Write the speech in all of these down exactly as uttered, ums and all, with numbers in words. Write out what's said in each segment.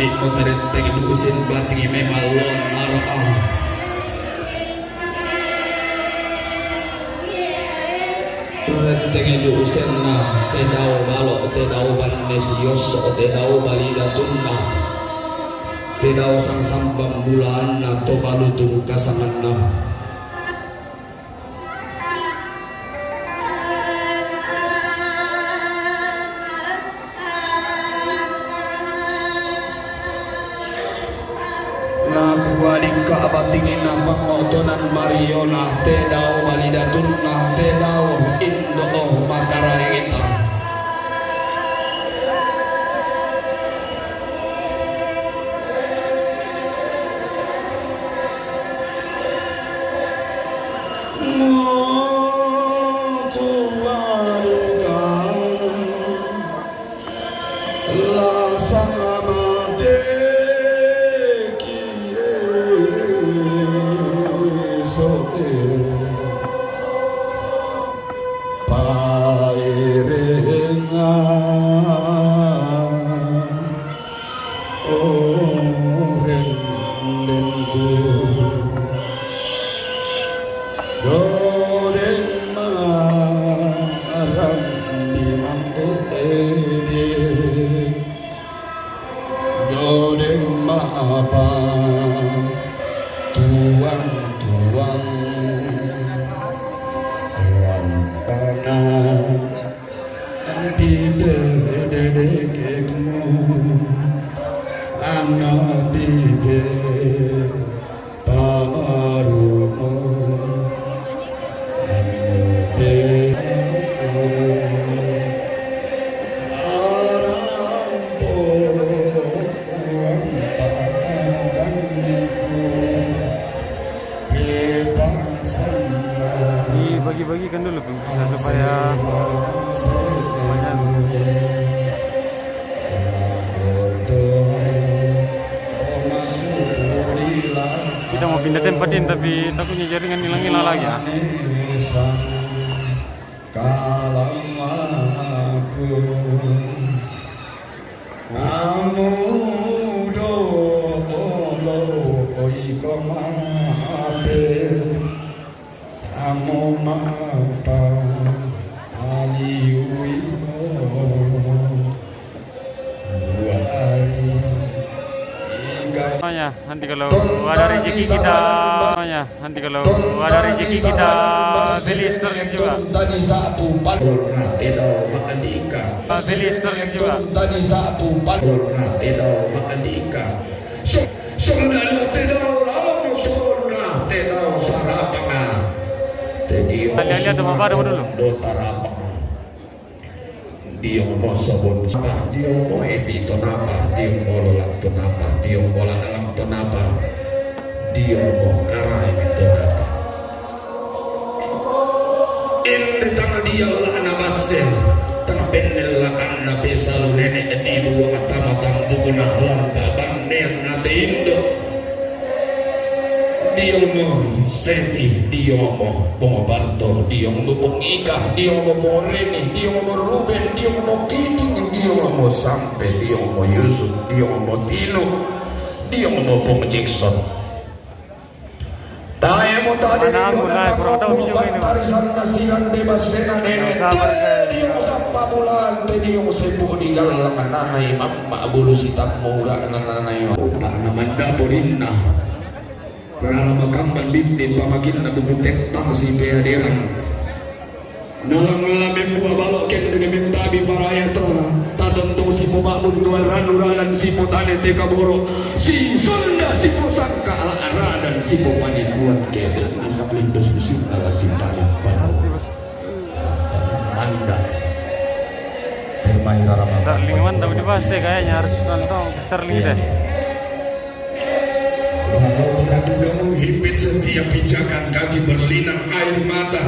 Mo tarenteng du'usen bating memang lon mara'a. Tarenteng du'usenna, te dao balo', te dao banne siosso, te dao balidatunna, te dao sangsambang bulaanna to balutung kasanganna. Nakualikka batinginna pangotonan mariona, te dao balidatunna, te dao indo'o makaraengta. Mukualuka la sangamate kie soe paerengan. Oreng dengku dodeng marang di mangkuk ede, dodeng mapa tuang-tuang rampana. Pite dedekekmu, ana pite pamarumu, anu pe arampo uang patang dangku. Dibagi-bagikan dulu, pemirsa, supaya banyak. Kita mau pindah tempat ini, tapi takutnya jaringan hilang-hilang lagi ya. Kalau aku Amudo olo iko mate, amo mapa aliu iko dua hari. Iga Makanya, nanti kalau ada rezeki kita, makanya, nanti kalau ada rezeki kita beli Starlink juga. Tadi satu pal-, tadi satu pal-, tadi satu pal-, so-, so-, lalu tedao lawan, so-, tedao sarapanga. Tedao. Lihat-lihat apa baru dulu. Dota rapanga. Dio mo sobon sapa, dio mo epi to napa, dio mo lolang to napa, dio mo la'alam to napa, dio mo karaeng to napa. Inde tang dia la'na basse, tang pennel lakanna pesalu nene' di dua mata-mata buku nahlan tabannean na te indo. Dio mo Sepi, dio mo Pong Barto, dio mo Pong Ika, dio mo Pong Reni, dio mo Ruben, dio mo Kiding, dio mo Sampe, dio mo Yusuf, dio mo Tino, dio mo Pong Jackson. Tae mo tadi. Mana aku, nah, kurang tahu juga ini, Mas. Tarisan nasiran bebas sena nene. Sabar, guys. Dio mo Sappa Bulan, te dio mo Sepu di Gallang, nanai mamma bulu sitammu ura, nanai. Tana manda porinna. Rara makamban bintin pamakinna buku tettang si peaderan. Nalang-ngala membuat balok ken dengan mentabi paraya telah. Tatentong si po pabuntuan ranu radan si po tane teka boro. Si sonda si po sangka ala radan si po panikuan kebel. Nusak lindos musim ala si tane panu. Manda. Temai rara makamban. Starlink mantap dibahas deh kayaknya, harus nonton Starlink deh. Walau berat juga menghimpit setiap pijakan kaki berlinang air mata.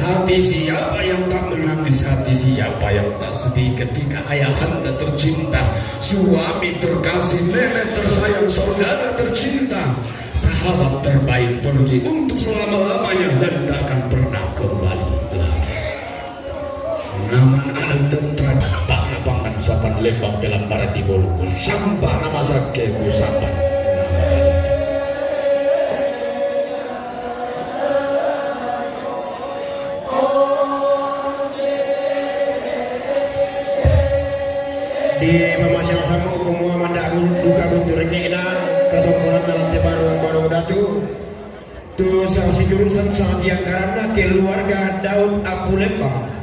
Hati siapa yang tak menangis, hati siapa yang tak sedih ketika ayahanda tercinta, suami terkasih, nenek tersayang, saudara tercinta, sahabat terbaik pergi untuk selama-lamanya dan tak akan pernah kembali lagi. Namun anak dan terhadap anak pangan Sapan lembang pelambaran di boluku, sampa nama sakke ku sapan. Di pamasiang sammu kumua mandak duka guntu rengge'na, katongkonanna Latte Barung Barung Datu, tu sasiturusan sangtiangkaranna keluarga Daud Ampu Lembang.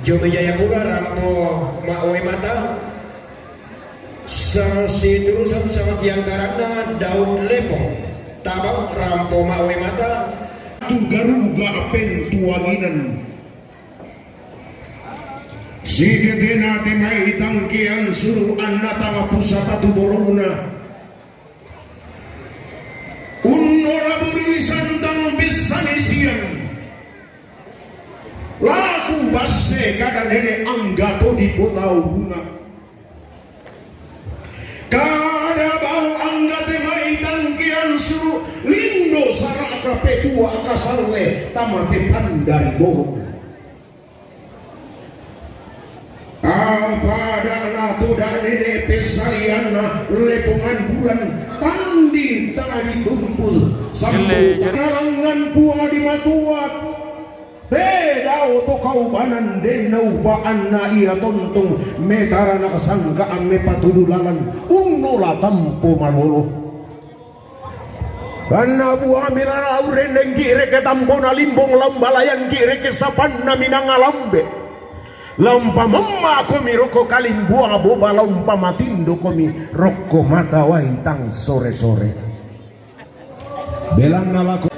Jomai Jayapura rampo ma'oe mata, sasiturusan sangtiangkaranna Daud Lepong, Tabang rampo ma'oe mata. Tu garuga pentuanginan. Sitetena te mai tangkean suru anna tama pusata tu borona. Unnola buri santang bessani siang. Laku basse kada nene angga to di kota Ubuna. Kada bau angga te mai tangkean suru lindo saraka petua kasalle tama te pandari borong. Apa dana toda nene pessalianna lepongan bulan tandi tadi tumpu sambu. Gelle, gelle. Kalangan puang di matua. Te dao to kaubanan denna upa anna ia tontong metara nakasangka amme patudu lalan unnola tampo malolo. Anna buami la urendengki reke tambona limbong lambalayangki reke sapanna minanga lambe. Laumpa mamma komi rokko kalimbuang boba laumpa matindo komi rokko mata wai tang sore-sore. Belanna lako.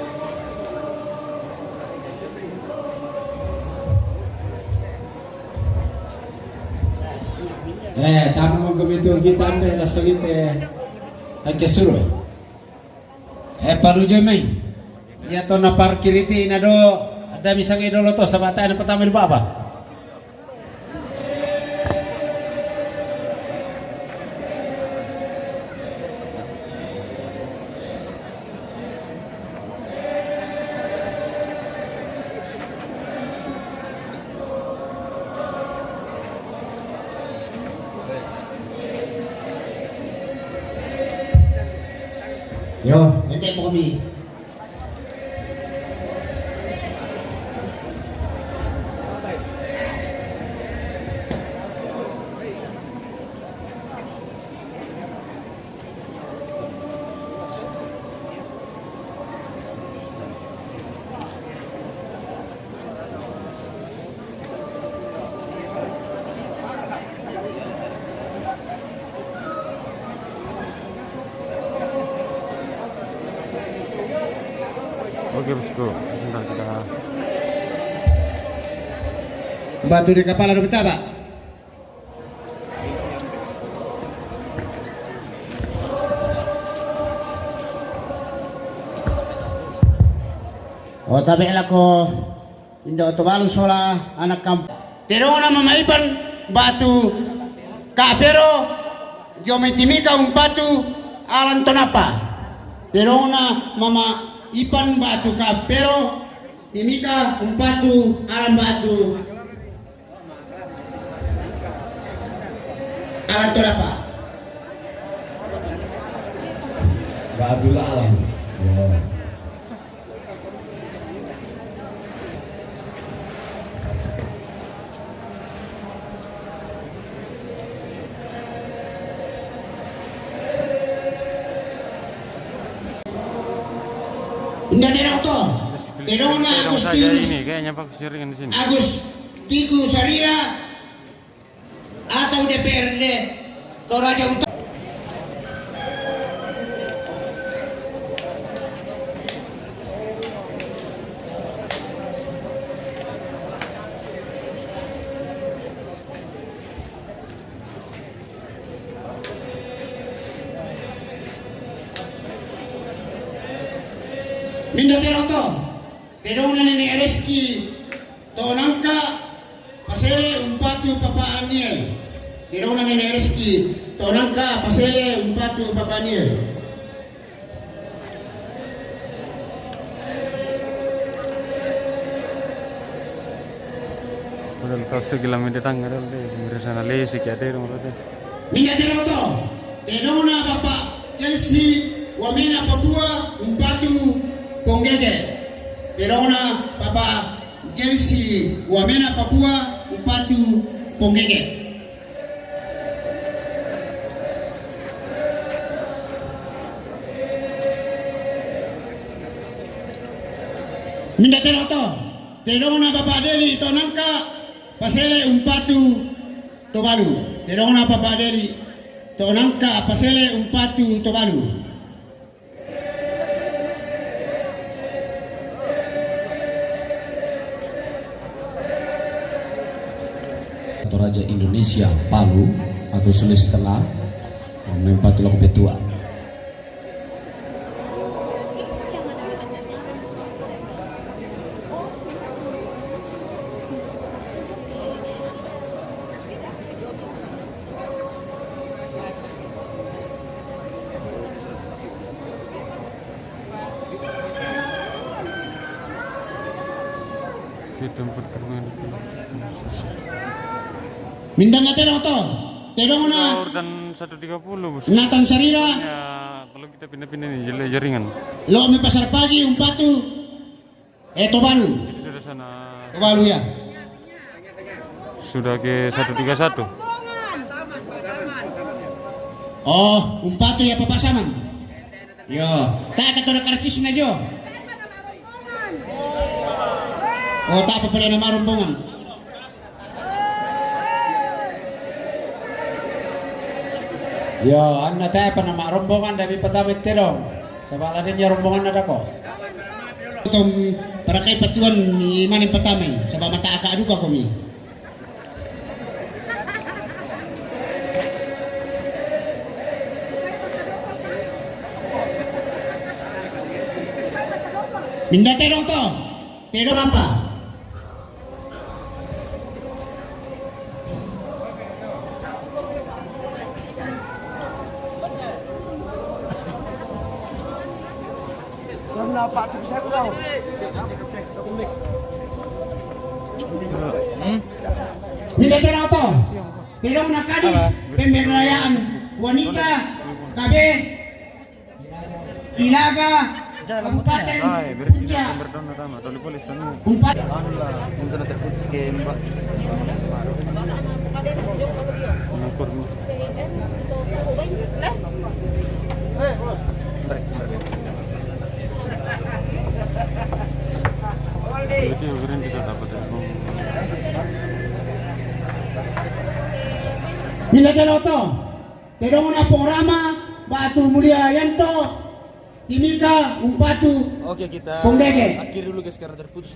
Eh, tama mongko mitu kita ampe lasso ite angke suro. Eh, palujo mai. Iya to na parkiriti na do. Ada misangi dolo to sabata na pertama di baba. Yo, ente mo kami. Oke, bosku. Bentar kita. Batu di kepala udah betah, Pak. O tabe' lako indo' to balu sola ana' kampo. Tedongna mama'ipan batu ka'pero, jomai Timika umpatu Alan Tonappa. Tedongna mama'ipan batu ka'pero, Timika umpatu Alan batu. Alan Tonappa. Batu lalang. Inda tena oto. Tedongna Agustinus. Ini kayaknya bagus jaringan di sini. Agus Tiku Sarira atau D P R D Toraja Utara. Minda tena oto. Tedongna Nene' Reski to Nangka Pasele umpatu Papa Aniel. Tedongna Nene' Reski to Nangka Pasele umpatu Papa Aniel. Dal tau sigi la mende tanga dal de, mende sana lesi ki ade dong rode. Minda tero to, tedongna Bapak Chelsea Wamena Papua, umpatu ponggege. Tedongna Bapak Chelsea Wamena Papua, umpatu ponggege. Minda tero to, tedongna Bapak Deli to nangka, pasele umpatu to balu. Tedongna Bapak Deli to nangka, pasele umpatu to balu. Toraja Indonesia, Palu atau Sulawesi Tengah, membantu laku petua. Minda na tedong to. Tedongna. Urutan satu tiga puluh, Bos. Nathan Sarira. Ya, kalau kita pindah-pindah nih, jele-, jaringan. Lo mi pasar pagi, umpatu. Eh, to balu. Itu sudah sana. To balu ya. Sudah ke satu tiga satu. Oh, umpatu ya, Papa Saman. Yo, tak kata karcis na jo. Oh, tak apa pala nama rombongan. Yo, anna te apa nama rombongan dami patama tedong. Sabala denya rombongan ada ko. Tom parakai patuan ni mani patama. Sabab mata aka duka komi. Minda tedong to. Tedong apa? Minda tedong to. Tedongna Kadis Pemberdayaan Wanita K B Ilaga, Kabupaten Puncak. Umpat. Anu lah, internet terputus ke, Mbak. Mengukur. Berhenti, berhenti, kita dapat telepon. Minda tedong to. Tedongna Pong Rama, Batu Mulia Yanto, Timika, umpatu. Oke, kita akhiri dulu, guys, karena terputus.